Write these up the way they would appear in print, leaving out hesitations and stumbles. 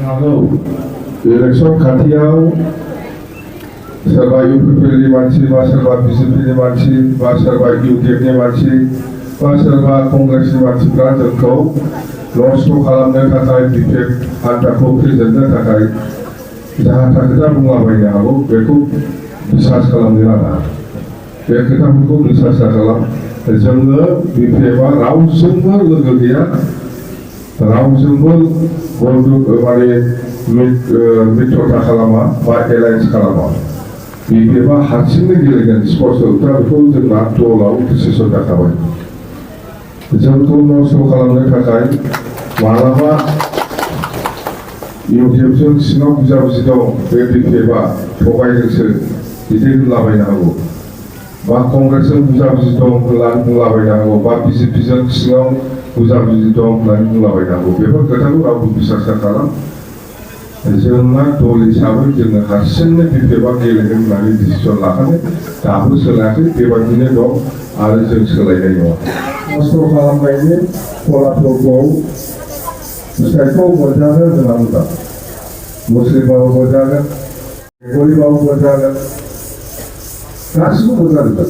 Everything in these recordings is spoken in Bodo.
Halo, election खाथियाव सोरबा UPPनि मानसि बा सोरबा BJPनि मानसि बा सोरबा UDFनि मानसि बा सोरबा कंग्रेसनि मानसिफ्रा जोंखौ नस्थ' खालामनो थाखाय BPF हान्जाखौ फेजेननो थाखाय जाहा खोथा बुंलाबायनो हागौ बेखौ बिसास खालामनो नाङा बे खोथाफोरखौ बिसास खालाम जोङो BPFआ रावजोंबो लोगो गैया रावजोंबो माने मित्रता खालामा बा एलायन्स खालामा BPFआ हारसिंनो गेलेगोन स्पर्ट्सआव दा बेखौ जोंना दलाव डिसिसन जाखाबाय जोंखौ नस्थ' खालामनो थाखाय मालाबा UDFजों सिङाव बुजाबुजि दं बे BPFआ थगायदोंसो बिदि होनलाबायनो हागौ बा कंग्रेसजों बुजाबुजि दं होननानै बुंलाबायनो हागौ बा BJPजों सिङाव बुजाबुजि दं होननानै बुंलाबायनो हागौ बेफोर खोथाखौ रावबो बिसास खालाम जोंना दल हिसाबै जोङो हारसिंनो BPFआ गेलेगोन होननानै डिसिसन लाखानाय दाबो सोलायाखै बेबायदिनो दं आरो जों सोलायनाय नङा नस्थ' खालामनायनि फलाफलखौ फिथाइखौ मोनजानो होनांगौ मुस्लिमबाबो मोनजागोन बेंगलिबाबो मोनजागोन गासिबो मोनजाजोबगोन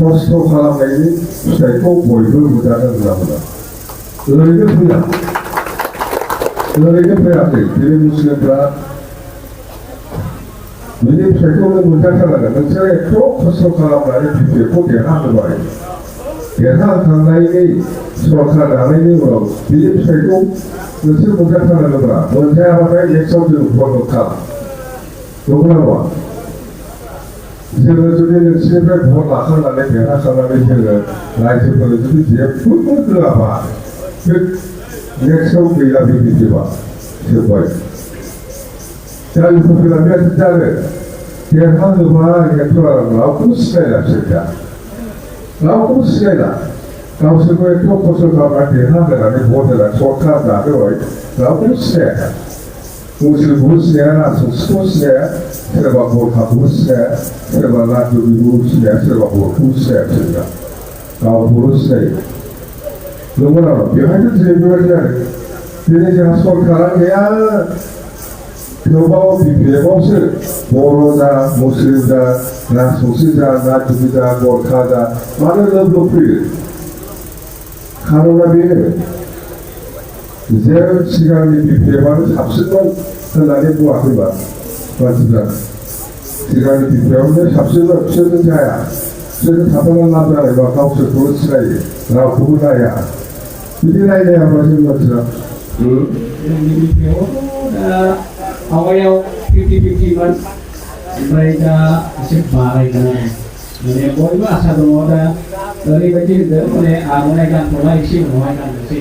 नस्थ' खालामनायनि फिथाइखौ बयबो मोनजानो होनांगौ ओरैनो फैयाखै बे मुस्लिमफ्रा बिनि फिथाइखौनो मोनजाथारनांगोन नोंसोर एथ' खस्थ' खालामनानै BPFखौ देरहाहोबाय देरहाखांनायनि सरकार दानायनि उनाव बिनि फिथाइखौ नोंसोर मोनजाथारनांगौब्रा मोनजायाबाथाय नेक्स्टआव जों बन्द' खालाम नंगौ नङा जोङो जुदि नोंसोरनिफ्राय भट लाखांनानै देरहाखांनानै जोङो रायजोफोरनो जुदि जेबो होआबा बे नेक्स्टआव गैला बे BPFआ जोब्बाय दा UPPआ जादों देरहाहोबा एक्ट'रा रावखौबो सिनायलासो दा रावखौबो सिनायला गावसोरखौ एथ' खस्थ' खालामनानै देरहाहोनानै भट होनानै सरकार दाहोबाय रावखौबो सिनायाखै मुस्लिमखौबो सिनाया राजबंसिखौबो सिनाया सोरबा बरखाखौबो सिनाया सोरबा नाथुरखौबो सिनाया सोरबा बर'खौबो सिनाया सोरबा गावखौल' सिनायो नंगौ नामा बेवहायथ' बेबायदि आरो दिनै जोंहा सरकारा गैया थेवबाबो BPFआवसो बर' जा मुस्लिम जा राजबंसि जा नाथुर जा बरखा जा मानो लोब फैयो खार'ना बेनो जे सिगांनि BPFआनो साबसिनमोन होननानै बुङाखैबा मानसिफ्रा सिगांनि BPFआनो साबसिनमोन बिसोरजों जाया बिसोरजों थाफानानै लाब जानायबा गावसोरखौल' सिनायो रावखौबो नाया बिदि नायनायाबा जों मानसिफ्रा जोंनि BPFआवथ' दा आवगायाव 50-50मोन ओमफ्राय दा एसे बारायगोन माने बयबो आसा दङ दा ओरैबायदि होनदों माने आर'नाइ गानथ'ला एसे उनावहाय गाननोसै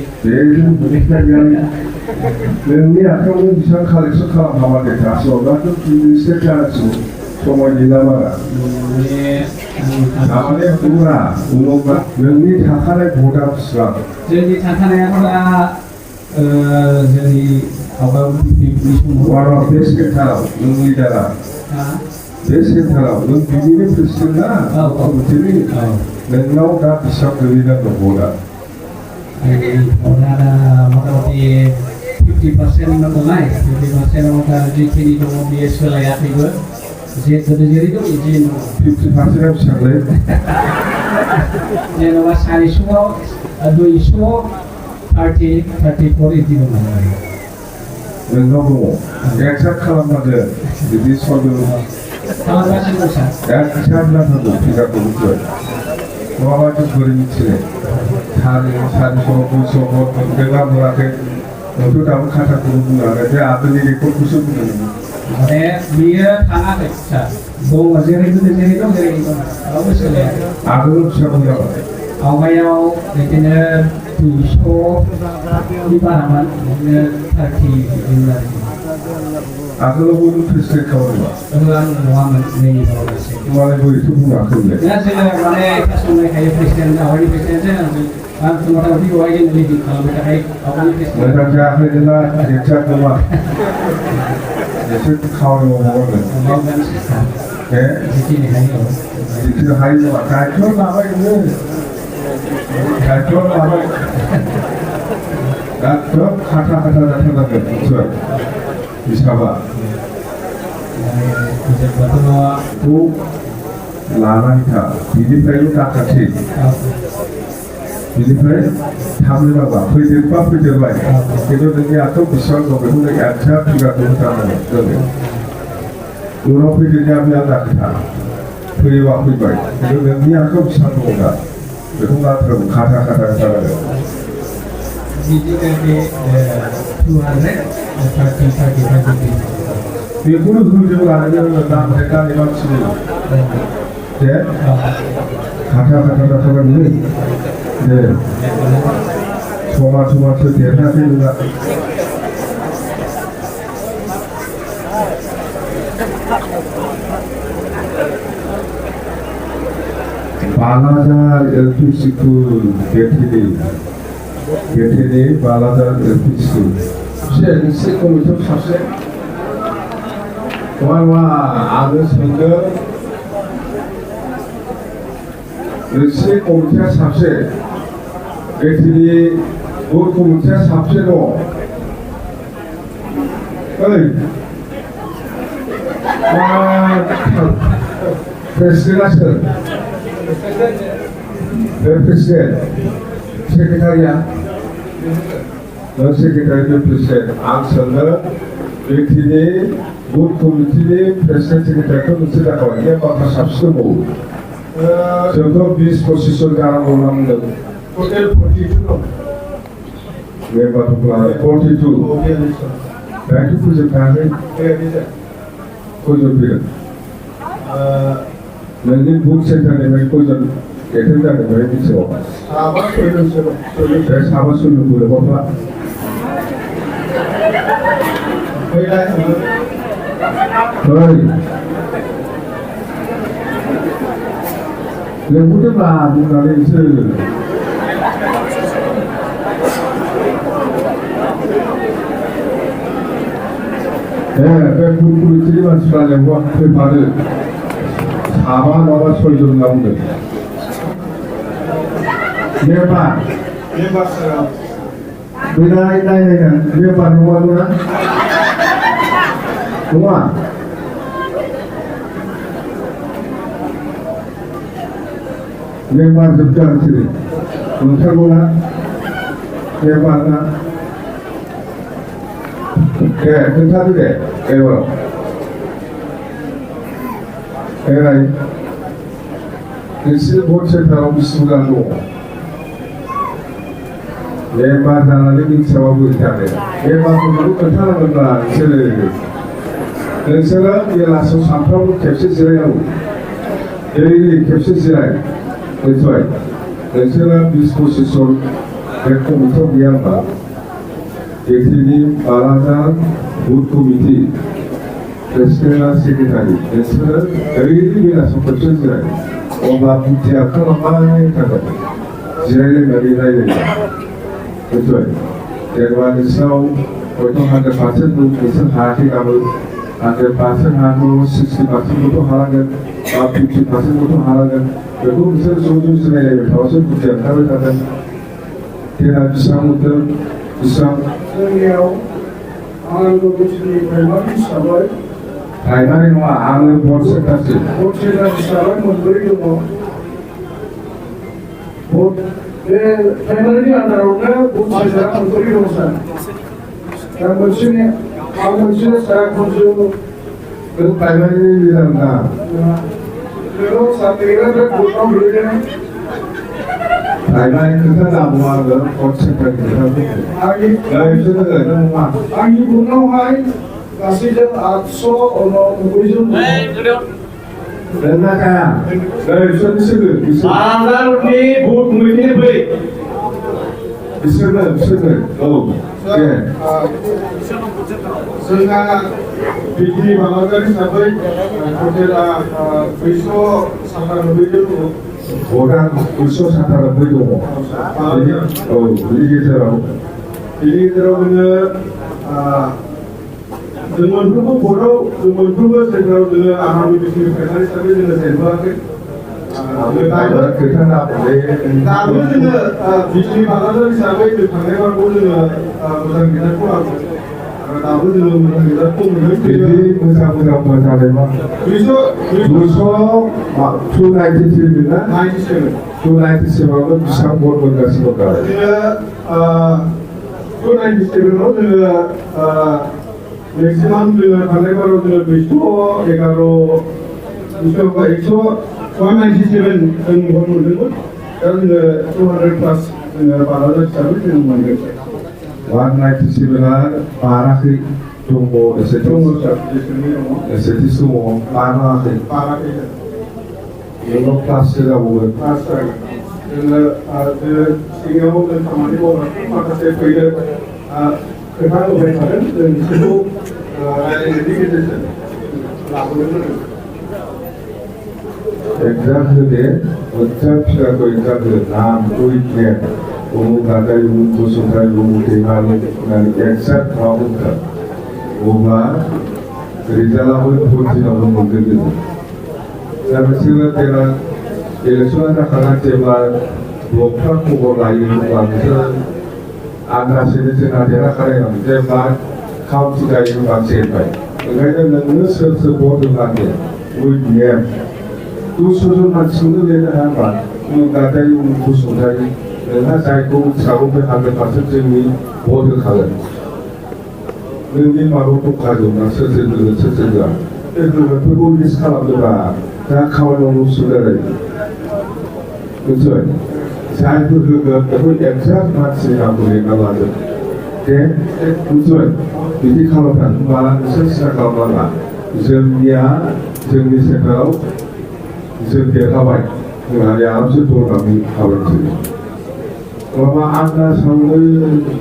नोंनि आखायावनो बेसेबां कालेक्सन खालामखामाखै गासिबो दाथ' स्टेट जानांसिगौ समय गैला बारा माने बुङा उनावबा नोंनि थाखानाय भटआ बेसेबां जोंनि थाखानायाथ' दा जोंनि आवगायाव समाव बे सेन्टाराव नों लिडारा बे सेन्टाराव नों बिनिनो प्रेसिडेन्ट ना कमिटिनि नोंनाव दा बेसेबां गोलैनांगौ भटआ भटआ दा मथा-मथि 50% दंलाय 50%आव दा जिखिनि दङ बेयो सोलायाखैबो गोदो जेरै दं बिदि दङ 50%आ बेसेबांलै जेनेबा 400आव 234 बिदि दङ नोंनाव दङ एक्सेप्ट खालामनांगोन बिदि सल्भ खालामगासिनो दं सार एक्सेप्ट नांगौ फिगारखौ बुंबाय नङाबा जों बोरै मिथिनो 400 200 भट मोनदोंना मोनाखै नोंथ' दाबो खाथाखौबो बुंनो हागोन बे आगोलनि रेकर्डखौसो बुंदों माने बियो थाङाखै सार दङ जेरै गोदो जेरै दं जेरै दं रावबो सोलायाखै आगोलाव बेसेबां जाबाय आवगायाव बिदिनो 200नि बारामोन बिदिनो 30 बिदिनो आगोलावबो नों प्रेसिडेन्ट खालामोबा आं नङामोन नैनि बावैसो होनबालाय बोरैथ' बुङाखैलै दा जोङो माने खालामनायखायो प्रेसिडेन्ट आवगायनि प्रेसिडेन्टजों आं मथा-मथि बेवहाय जों लिडिं खालामनो थाखाय आवगायनि प्रेसिडेन्ट मोजां जायाखै नोंना एक्सेप्ट नङा एसे खामानि मावनांगोन बे जिखिनि हायो जिखिनि हायो नङा दायथ' लाबाय नोङो दायथ' लाबाय एकदम खाथा जाथारनांगोन मिथिबाय हिसाबा बिजाबखौ लानानै था बिनिफ्रायल' दाखासै बिनिफ्राय थांनो नाङा फैदेरबा फैदेरबाय खिन्थु नोंनि आखायाव बेसेबां दं बेखौ नों एक्सट्रा फिगारखौ होथारनांगोन जोङो उनाव फैदेरनाया बे आलादा खोथा फैयोबा फैबाय खिन्थु नोंनि आखायाव बेसेबां दं दा बेखौ नांथारगौ खाथा होथारनांगोन बेखौनो होजों लानानै दानि मानसिनि दे खाथा जाथारनांगोन दे समासो देरनानै नङा बालाजार एलपि स्कुल गेटेनि बालाजार एलपि स्कुल नोंसोर कमिटियाव सासे नङा आङो सोंदों नोंसोर कमिटिया सासे गेटेनि बुथ कमिटिया सासे दङ ओइ प्रेसिडेन्टआ सोर प्रेसिडेन्ट सेक्रेटारिया सेक्रेटारि प्रेसिडेन्ट आं सोंदों गेटेनि बुथ कमिटिनि प्रेसिडेन्ट सेक्रेटारिखौ नोंसोर जाखाबाय बे माखा साबसिन दंबावो जोंथ' 20-25 जन जानांगौ नांदों टटेल 42 दं बे बाथौखौ लानानै 42 दायोथ' फोजोबखायाखै फोजोबफैगोन नोंनि बुथ सेन्टारनिफ्राय खयजन एटेन्ड जादोंमोन मिथिगौ साबा सयजन बोरैबाबा लेंहरदोंब्ला बुंनानै नोंसोर बे बुथ कमिटिनि मानसिफ्रा लेंहर फैफानो साबा नङाबा सयजन होनना बुंदों मेम्बार नायनायना मेम्बार नङा मेम्बार जोबदों नोंसोरो नोंथारगौना मेम्बारना दे खोन्थादो दे एबाराव नोंसोर भट सेन्टाराव बेसेबां दङ मेम्बार जानानै मिथियाबा बोरै जानो मेम्बारफोरखौ खोन्थानांगोनब्ला नोंसोरो बेलासियाव सानफ्रामबो खेबसे जिरायनांगौ दैलि खेबसे जिराय मिथिबाय नोंसोरो 20-25 जन बे कमिटियाव गैया होनबा गेटेनि बालाजार बुथ कमिटि प्रेसिडेन्टआ सेक्रेटारि नोंसोरो दैलि बेलासियाव खेबसे जिराय अब्ला बुद्धिया खालामबाय थागोन जिरायलायनानै रायलायगोन मिथिबाय जेनेबा नोंसोराव हयथ' 100% दं नोंसोर हायाखै गाबो 100% हागौ 60%खौथ' हालांगोन बा 50%खौथ' हालांगोन बेखौ नोंसोर ज' जिरायलायबाय थाबासो बुद्धिया ओंखारबाय थागोन देहा बेसेबां मोनदों बेसेबां जोंनियाव आंनो बोसोरनिफ्राय मा हिसाबै प्राइमारि नङा आङो भट सेन्टारसो भट सेन्टार हिसाबै मोनब्रै दङ भट बे प्राइमारिनि आन्दारावनो भट सेन्टारा मोनब्रै दङ सार दा मोनसे साराखौसो बे प्राइमारिनि लिडार ना बेखौ सारनिफ्राय भटआव गोलैदों प्राइमारि खोथा नांगौ आङो भट सेन्टारनि खोथा आंनि बुंनायावहाय गासैजों 890 जन नोंना जाया बालाजारनि बुथ कमिटिनि फै बिसोरनो औ दे जोंहा बिदि बालाजार हिसाबै टटेला 297 जन दङ भटआ 297 दङ औ बिनि गेजेराव जों मोनफ्रोमबो भटआव जों मोनफ्रोमबो सेन्टाराव जोङो आगामि बोसोरनि फाइनाल हिसाबै जोङो जेनबोआखै दाबो खोथा बे दाबो जोङो बिजली बानायनो हिसाबै जों थांनाय बारखौ जोङो मोजां गिनायखौ आरो दाबो जोङो मोजां गिनायखौ मोनो बिदि मोजां जादों मा 297 ना 297 आवबो बेसेबां भट मोनगासिनो दं जोङो 297 आव जोङो मेक्सिमाम जोङो थांनाय बाराव जोङो 197 जों भट मोनदोंमोन दा जोङो 200 प्लास जोङो बानायनाय हिसाबै जों मोनगोन 197 आ बाराखै दङ एसे दङ जेसेबां दङ एसे समाव बाराखै बेयाव क्लाससो जाबावगोन प्लास जागोन जोङो सिङाव जों खामानि मावग्राफोर माखासे फैनो खोथा होबाय थादों जों बिसोरखौ रायज्लायनायनि गेजेरजों लाबोदोंमोन एग्जाम होदे मोजां फिसाखौ एग्जाम हो नाम उइकनेम उमुक नाथाय उमुक बसुमतारी उमुक दैमारि होननानै एक्जाक्ट माबा बुंखा अब्ला रिजाल्टआबो बहुत दिनावनो मोनगोन जोङो दा बिसोरो जेब्ला इलेक्सना जाखांना जेब्ला ब्लकफ्रा खबर लायो अब्ला बिसोरो आन्दाजैनो जोंहा देरहाखानाय जेब्ला काउन्टि जायो होनबा जेनबाय ओंखायनो नोङो सोर भट होनांगोन उइकनेम 200 जन मानसिखौनो लिरनो हायाबा नाथाय उमुक बसुमतारी नोंहा जायखौ मिथिखागौ बे 100% जोंनि भट होखागोन नोंनि माबायाव दंखाजोबना सोर होगोन सोर होआ बे गोरोबफोरखौ लिस्ट खालामदोंबा दा खामानि मावनो उसुबिदा जायो मिथिबाय जायफोर होगोन बेखौ एक्जाक्ट मानसिनि नामखौ लिरना लादों दे मिथिबाय बिदि खालामथार होनबा नोंसोर सिन्था खालामनाङा जोंनिया जोंनि सेन्टाराव जों देरहाबाय होननानै आरामसे दरनानै खालामसै नङाबा आन्दासावनो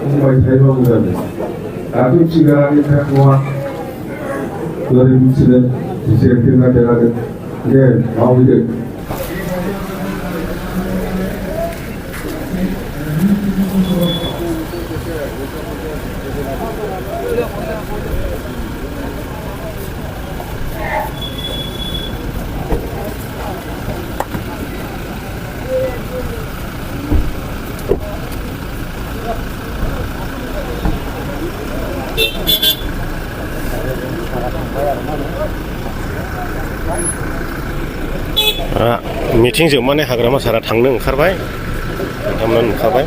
बुंबाय थायोबाबो जादों दाथ' थिगानानै थाखोआ बोरै मिथिगोन जेनगोन ना देरहागोन दे मावहैदो मिटिं जोबनानै हाग्रामा सारा थांनो ओंखारबाय नोंथांमोना नुखाबाय